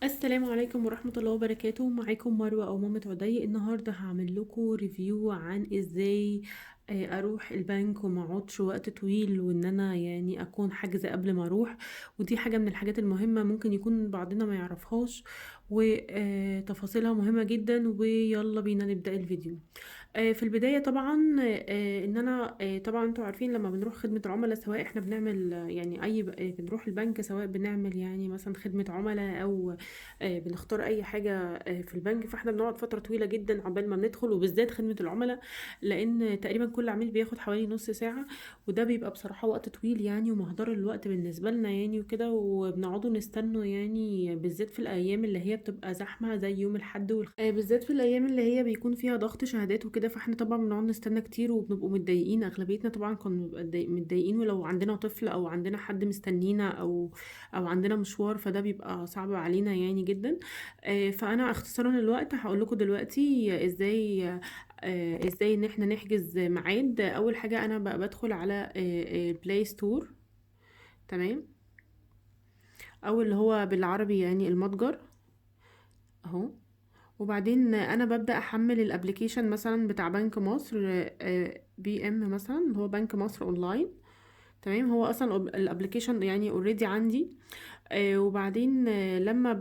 السلام عليكم ورحمة الله وبركاته. معاكم مروة أو مامة عدي. النهاردة هعمل لكم review عن ازاي اروح البنك وما اقعدش وقت طويل، وان انا يعني اكون حاجزة قبل ما اروح. ودي حاجة من الحاجات المهمة ممكن يكون بعضنا ما يعرفهاش، وتفاصيلها مهمة جدا. ويلا بينا نبدأ الفيديو. في البداية طبعا، ان انا طبعا انتوا عارفين لما بنروح خدمة عملاء، سواء احنا بنعمل يعني اي بنروح البنك، سواء بنعمل يعني مثلا خدمة عملاء او بنختار اي حاجة في البنك، فاحنا بنقعد فترة طويلة جدا عقبال ما بندخل، وبالذات خدمة العملاء، لان تقريبا كل عميل بياخد حوالي نص ساعة، وده بيبقى بصراحة وقت طويل يعني، ومهدر الوقت بالنسبة لنا يعني وكده، وبنقعدوا نستنوا يعني، بالذات في الايام اللي هي بتبقى زحمة زي يوم الاحد بالذات في الايام اللي هي بيكون فيها ضغط شهادات وكده، فاحنا طبعا بنقعد نستنى كتير وبنبقوا متضايقين. اغلبيتنا طبعا كنا بنبقى متضايقين، ولو عندنا طفل او عندنا حد مستنينا او عندنا مشوار، فده بيبقى صعب علينا يعني جدا. فانا اختصارا للوقت هقول لكم دلوقتي ازاي ان احنا نحجز ميعاد. اول حاجه انا بقى بدخل على Play Store، تمام، او اللي هو بالعربي يعني المتجر اهو، وبعدين انا ببدا احمل ال application مثلا بتاع بنك مصر، BM مثلا، اللي هو بنك مصر اونلاين، تمام. هو اصلا ال application يعني already عندي. وبعدين لما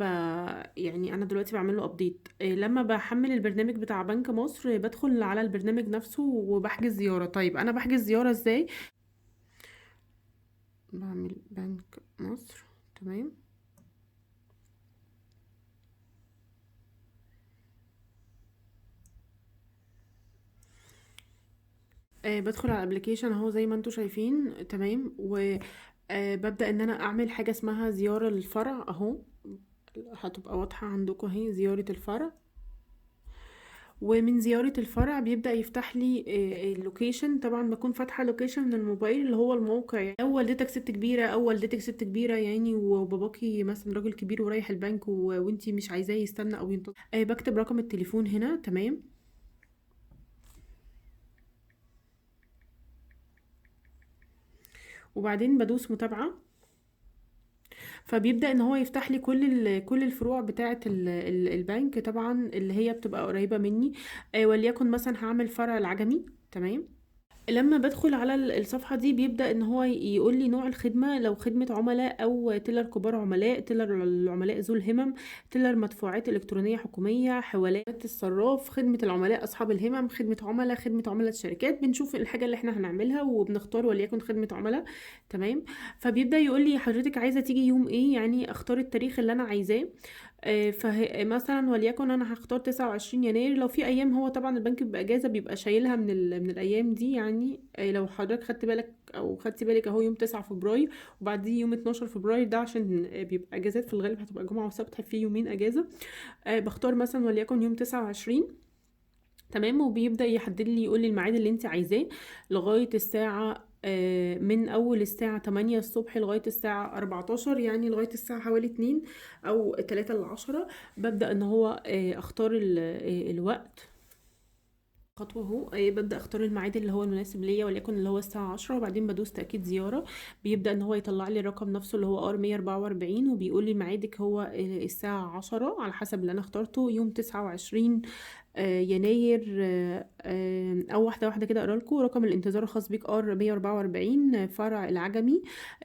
يعني انا دلوقتي بعمل له update. لما بحمل البرنامج بتاع بنك مصر، بدخل على البرنامج نفسه وبحجز زيارة. طيب انا بحجز زيارة ازاي؟ بعمل بنك مصر، تمام. بدخل على ال application اهو زي ما انتم شايفين، تمام. و ببدأ ان انا اعمل حاجة اسمها زيارة للفرع اهو، هتبقى واضحة عندكم اهي زيارة الفرع. ومن زيارة الفرع بيبدأ يفتح لي ال location. طبعا بكون فاتحة location من الموبايل اللي هو الموقع، يعني لو والدتك ست كبيرة او والدتك ست كبيرة يعني، وباباكي مثلا راجل كبير ورايح البنك وانتي مش عايزاه يستنى او ينتظر. بكتب رقم التليفون هنا، تمام. وبعدين بدوس متابعة، فبيبدأ ان هو يفتح لي كل الفروع بتاعة البنك، طبعا اللي هي بتبقى قريبة مني. وليكن مثلا هعمل فرع العجمي، تمام. لما بدخل على الصفحة دي بيبدأ ان هو يقول لي نوع الخدمة، لو خدمة عملاء او teller كبار عملاء، teller العملاء ذو الهمم، teller مدفوعات الكترونية حكومية، حوالات الصراف، خدمة العملاء اصحاب الهمم، خدمة عملاء، خدمة عملاء الشركات. بنشوف الحاجة اللي احنا هنعملها وبنختار وليكن خدمة عملاء، تمام. فبيبدأ يقول لي حضرتك عايزة تيجي يوم ايه، يعني اختار التاريخ اللي انا عايزاه. فمثلا وليكن انا هختار 29 يناير. لو في ايام هو طبعا البنك بيبقى اجازه بيبقى شايلها من الايام دي يعني. لو حضرتك خدت بالك او خدتي بالك اهو يوم 9 فبراير وبعديه يوم 12 فبراير، ده عشان بيبقى اجازات في الغالب هتبقى جمعه وسبت، في يومين اجازه. بختار مثلا وليكن يوم 29، تمام. وبيبدا يحدد لي يقول لي الميعاد اللي انت عايزاه لغايه الساعه، من اول الساعه 8 الصبح لغايه الساعه 14، يعني لغايه الساعه حوالي 2 او تلاتة لعشرة. ببدا ان هو، اختار الوقت خطوه اهو. ببدا اختار الميعاد اللي هو المناسب ليا، وليكن اللي هو الساعه 10، وبعدين بدوس تاكيد زياره. بيبدا ان هو يطلع لي الرقم نفسه اللي هو R 144، وبيقول لي ميعادك هو، الساعه 10 على حسب اللي انا اخترته، يوم 29، يناير. او واحده واحده كده اقرا لكم رقم الانتظار الخاص بيك R 144، فرع العجمي،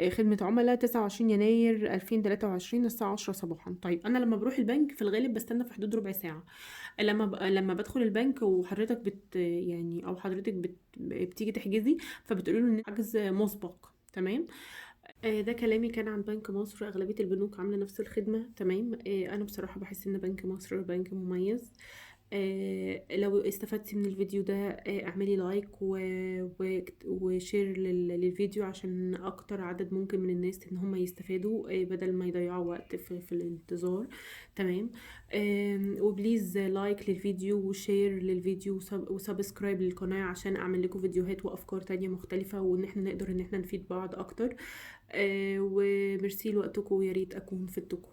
خدمه عملاء، 29 يناير 2023 الساعه 10 صباحا. طيب انا لما بروح البنك في الغالب بستنى في حدود ربع ساعه. لما بدخل البنك وحضرتك بت يعني او حضرتك بت بتيجي تحجزي، فبتقولي له ان حجز مسبق، تمام. ده كلامي كان عن بنك مصر. اغلبيه البنوك عامله نفس الخدمه، تمام. انا بصراحه بحس ان بنك مصر بنك مميز. لو استفدتي من الفيديو ده، اعملي like و share للفيديو عشان اكتر عدد ممكن من الناس ان هم يستفادوا، بدل ما يضيعوا وقت في الانتظار، تمام. و please like للفيديو و share للفيديو و subscribe للقناة عشان اعمل لكم فيديوهات وافكار تانية مختلفة، وان احنا نقدر ان احنا نفيد بعض اكتر. وميرسي لوقتكم، ويا ريت اكون فدتكم.